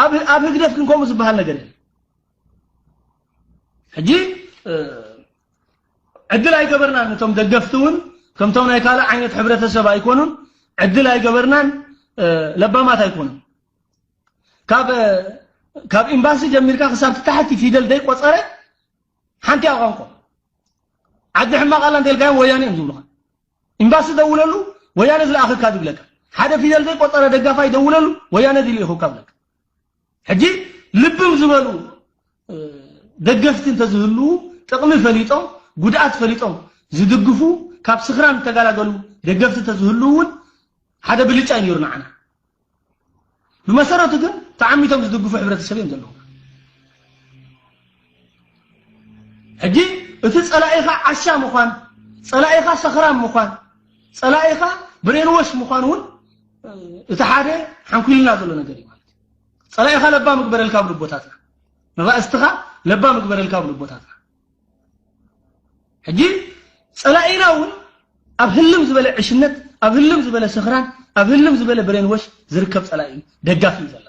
ኣብ ኣብ ህግደፍ ግን ከምኡ ዝበሃል ነገር የለን። ሕጂ ዕድል ኣይገበርናን። እቶም ደገፍቲ እውን ከምቶም ናይ ካልእ ዓይነት ሕብረተሰብ ኣይኮኑን። ዕድል ኣይገበርናን። ለባማት ኣይኮኑን። ካብ ካብ ኤምባሲ ጀሚርካ ክሳብ ታሕቲ ፊደል ደይ ቆጸረ ሓንቲ ቋንቋ። ዓዲ ሕማቕ ኣላ እንተልካዮም ወያነ እዮም ዝብሉኻ። ኤምባሲ ደውለሉ፣ ወያነ ዝለኣኸካ ዝብለካ። ሓደ ፊደል ዘይቆጸረ ደጋፋይ ደውለሉ፣ ወያነ ድልኢኹካ ብለካ። ሕጂ ልብም ዝበሉ ደገፍቲ እንተዝህልዉ፣ ጥቕሚ ፈሊጦም፣ ጉድኣት ፈሊጦም ዝድግፉ፣ ካብ ስኽራን እተገላገሉ ደገፍቲ እንተዝህልዉ እውን ሓደ ብልጫ እዩ ነይሩ ንዓና። ብመሰረቱ ግን ተዓሚቶም ዝድግፉ ሕብረተሰብ እዮም ዘለዉ። ሕጂ እቲ ጸላኢኻ ዓሻ ምዃን፣ ጸላኢኻ ሰኽራም ምዃን፣ ጸላኢኻ ብሬንወሽ ምዃን እውን እቲ ሓደ ሓንኩልና ዘሎ ነገር እዩ ማለት እዩ። ጸላኢኻ ለባ ምግበረልካ ኣብ ልቦታትና፣ መባእስትኻ ለባ ምግበረልካ ኣብ ልቦታትና። ሕጂ ጸላኢና እውን ኣብ ህልም ዝበለ ዕሽነት፣ ኣብ ህልም ዝበለ ስኽራን፣ ኣብ ህልም ዝበለ ብሬንወሽ ዝርከብ ጸላኢ እዩ፣ ደጋፊ እዩ ዘለና።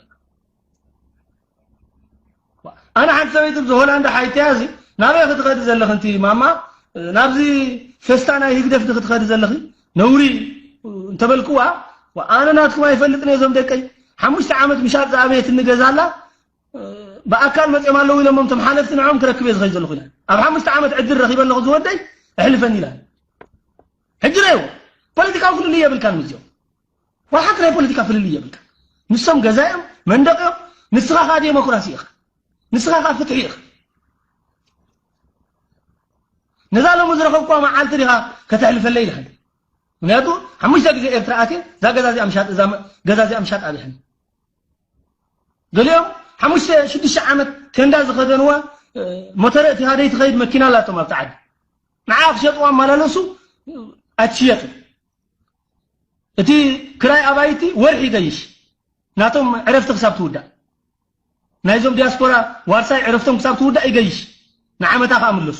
ኣነ ሓንቲ ሰበይቲ ኣብዚ ሆላንዳ ሓይትያ እዚ ናበይ ክትኸዲ ዘለኺ እንቲ ማማ ናብዚ ፌስታ ናይ ህግደፍ ዲ ክትኸዲ ዘለኺ ነውሪ እንተበልክዋ ኣነ ናትኩም ኣይፈልጥን እየ እዞም ደቀይ ሓሙሽተ ዓመት ምሻጥ ዝኣበየትኒ ገዛ ኣላ ብኣካል መፅኦም ኣለዉ ኢሎሞም እቶም ሓለፍቲ ንዕኦም ክረክብ እየ ዝኸይ ዘለኹ ኢላ ኣብ ሓሙሽተ ዓመት ዕድል ረኺበ ኣለኹ ዝወደይ ኣሕልፈኒ ኢላ ሕጂ ረይዎ ፖለቲካዊ ፍልልይ የብልካን ምስዚኦም ዋላ ሓንቲ ናይ ፖለቲካ ፍልልይ የብልካ ንሶም ገዛ እዮም መንደቕ እዮም ንስኻ ኸዓ ዴሞክራሲ ኢኻ ንስኻ ኸዓ ፍትሒ ኢኻ ነዛ ሎሚ ዝረኸብኳ መዓልቲ ዲኻ ከተሕልፈለይ ኢልካ ምክንያቱ ሓሙሽተ ግዜ ኤርትራ ኣትየ እዛ ገዛ እዚኣ ምሻጥ እዛ ገዛ እዚኣ ምሻጥ ኣብሕኒ ገሊኦም ሓሙሽተ ሽዱሽተ ዓመት ቴንዳ ዝኸደንዋ ሞተረ እቲ ሃደይ ትኸይድ መኪና ኣላቶም ኣብቲ ዓዲ ንዓ ክሸጥዋ ኣመላለሱ ኣይትሽየጥን እቲ ክራይ ኣባይቲ ወርሒ ይገይሽ ናቶም ዕረፍቲ ክሳብ ትውዳእ ናይዞም ዲያስፖራ ዋርሳይ ዕረፍቶም ክሳብ ትውዳእ ይገይሽ ንዓመታ ከዓ ምለሱ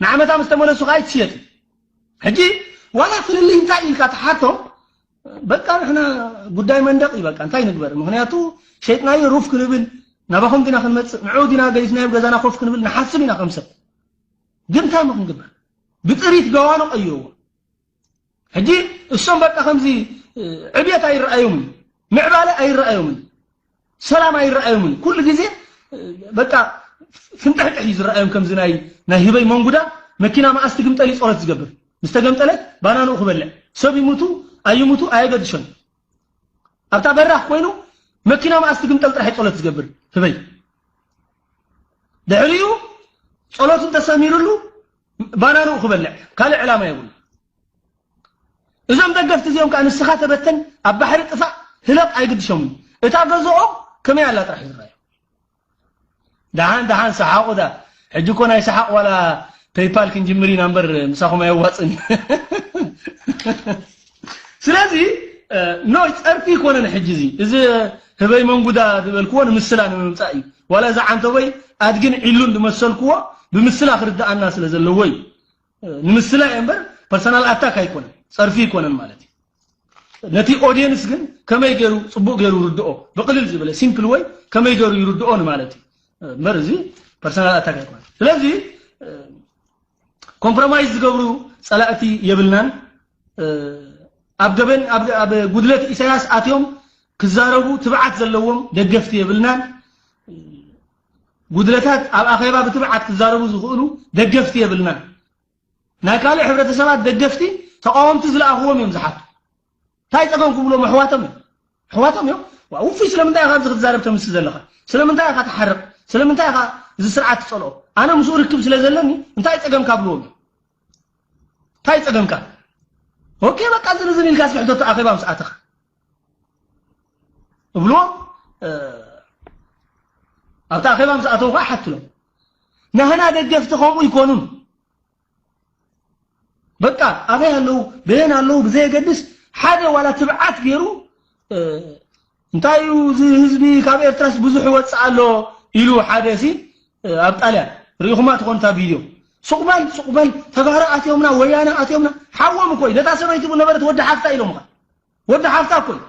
ንዓመታ ምስ ተመለሱ ከዓ ይትሽየጥ ሕጂ ዋላ ፍልልይ እንታይ ኢልካ ትሓቶም በቃ ንሕና ጉዳይ መንደቕ እዩ በቃ እንታይ ንግበር ምክንያቱ ሸይጥናዮ ሩፍ ክንብል ናባኹም ዲና ክንመፅእ ንዑ ዲና ገዲፍናዮም ገዛና ኮፍ ክንብል ንሓስብ ኢና ከም ሰብ ግን እንታይ ሞ ክንግበር ብጥሪት ገዋኑ ቀይርዎ ሕጂ እሶም በቃ ከምዚ ዕብየት ኣይረኣዮምን ምዕባለ ኣይረኣዮምን ሰላም ኣይረኣዮምን ኩሉ ግዜ በቃ ፍንጥሕጥሕ እዩ ዝረኣዮም ከምዚ ናይ ናይ ህበይ መንጉዳ መኪና መኣስ ትግምጠል እዩ ጸሎት ዝገብር ምስ ተገምጠለት ባናንኡ ክበልዕ ሰብ ይሙቱ ኣይሙቱ ኣየገድሾን ኣብታ በራኽ ኮይኑ መኪና መኣስ ትግምጠል ጥራሕ ጸሎት ዝገብር ህበይ ድሕሪኡ ጸሎቱ እንተሰሚሩሉ ባናንኡ ክበልዕ ካልእ ዕላማ የብሉ እዞም ደገፍቲ እዚኦም ከዓ ንስኻ ተበተን ኣብ ባሕሪ ጥፋእ ህለቕ ኣይግድሾምን እታ ገዝኦም ከመይ ኣላ ጥራሕ ዝረኣዩ ደሓን ደሓን ሰሓቑ ዳ ሕጂ እኮ ናይ ሰሓቕ ዋላ ፔይፓል ክንጅምር ኢና እምበር ምሳኹም ኣየዋፅን ስለዚ ኖ ፀርፊ ይኮነን ሕጂ እዚ እዚ ህበይ መንጉዳ ዝበልክዎ ንምስላ ንምምፃእ እዩ ዋላ እዚ ዓንተቦይ ኣድግን ዒሉን ዝመሰልክዎ ብምስላ ክርድኣና ስለ ዘለዎ እዩ ንምስላ እየ እምበር ፐርሰናል ኣታክ ኣይኮነን ፀርፊ ይኮነን ማለት እዩ ነቲ ኦዲየንስ ግን ከመይ ገይሩ ፅቡቅ ገይሩ ይርድኦ ብቅልል ዝበለ ሲምፕል ወይ ከመይ ገይሩ ይርድኦ ንማለት እዩ እምበር እዚ ፐርሰናል ኣታክ ኣይኮነን ስለዚ ኮምፕሮማይዝ ዝገብሩ ፀላእቲ የብልናን ኣብ ገበን ኣብ ጉድለት ኢሳያስ ኣትዮም ክዛረቡ ትብዓት ዘለዎም ደገፍቲ የብልናን ጉድለታት ኣብ ኣኼባ ብትብዓት ክዛረቡ ዝኽእሉ ደገፍቲ የብልናን ናይ ካልእ ሕብረተሰባት ደገፍቲ ተቃወምቲ ዝለኣኽዎም እዮም ዝሓቱ እንታይ ጸገም ክብሎም ኣሕዋቶም እዮም ኣሕዋቶም እዮም ውፉይ ስለምንታይ ኢኻ ኣብዚ ክትዛረብ ተምሲ ዘለኻ ስለምንታይ ኢኻ ትሓርቕ ስለምንታይ ኢኻ እዚ ስርዓት ትጸልኦ ኣነ ምስኡ ርክብ ስለ ዘለኒ እንታይ ጸገምካ ብልዎም እዮም እንታይ ጸገምካ ኦኬ በቃ ዝርዝር ኢልካ እስኪ ሕተቶ ኣኼባ ምስ ኣተኻ እብልዎም ኣብታ ኣኼባ ምስ ኣተው ከዓ ሓትሎም ናህና ደገፍቲ ከምኡ ይኮኑን በቃ ኣበይ ኣለዉ በየን ኣለዉ ብዘየገድስ ሓደ ዋላ ትብዓት ገይሩ እንታይ እዩ እዚ ህዝቢ ካብ ኤርትራስ ብዙሕ ይወፅእ ኣሎ ኢሉ ሓደ ሲ ኣብ ጣልያን ርኢኹማ ትኾን እታ ቪድዮ ሱቕ በል ሱቕ በል ተጋሩ ኣትዮምና ወያነ ኣትዮምና ሓዎም እኮ እዩ ነታ ሰበይቲ ነበረት ወዲ ሓፍታ ኢሎምኻ ወዲ ሓፍታ እኮ እዩ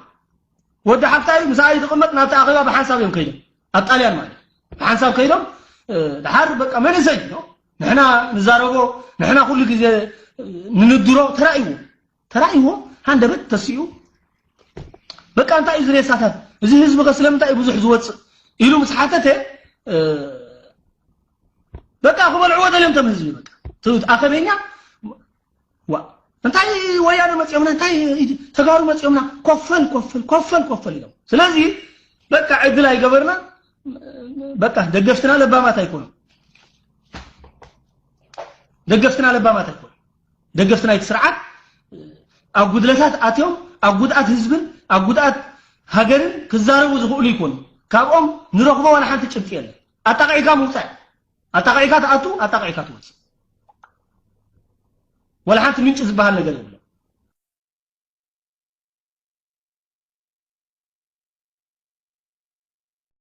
ወዲ ሓፍታይ ምሳይ ዝቕመጥ ናብቲ ኣኼባ ብሓንሳብ እዮም ከይዶም፣ ኣብ ጣልያን ማለት እዩ። ብሓንሳብ ከይዶም፣ እ፣ ድሓር በቃ መንእሰይ ነው። ንሕና ንዛረቦ፣ ንሕና ኩሉ ግዜ ንንድሮ ተራእይዎ። ተራእይዎ፣ ሃንደበት ተሲኡ። በቃ እንታይ እዩ ዝሬሳታት? እዚ ህዝቢ ከ ስለምንታይ እዩ ብዙሕ ዝወጽእ? ኢሉ ምስ ሓተተ፣ እ፣ በቃ ክበልዕዎ ደልዮም ቶም ህዝቢ በቃ። እቲ ኣኸበኛ፣ ዋ፣ እንታይ ወያነ መጺኦምና፣ እንታይ ተጋሩ መጺኦምና፣ ኮፈል፣ ኮፈል፣ ኮፈል፣ ኮፈል ኢሎም። ስለዚ በቃ ዕድል ኣይገበርና፣ በቃ ደገፍትና ለባማት ኣይኮኑን። ደገፍትና ለባማት ኣይኮኑን። ደገፍቲ ናይቲ ስርዓት ኣብ ጉድለታት ኣትዮም፣ ኣብ ጉድኣት ህዝብን ኣብ ጉድኣት ሃገርን ክዛረቡ ዝኽእሉ ይኮኑ። ካብኦም ንረኽቦ ዋላ ሓንቲ ጭብጢ የለን። ኣጣቒዕካ ምውጻእ፣ ኣጣቒዕካ ትኣቱ፣ ኣጣቒዕካ ትወጽእ። ዋላ ሓንቲ ምንጪ ዝበሃል ነገር የብሎም።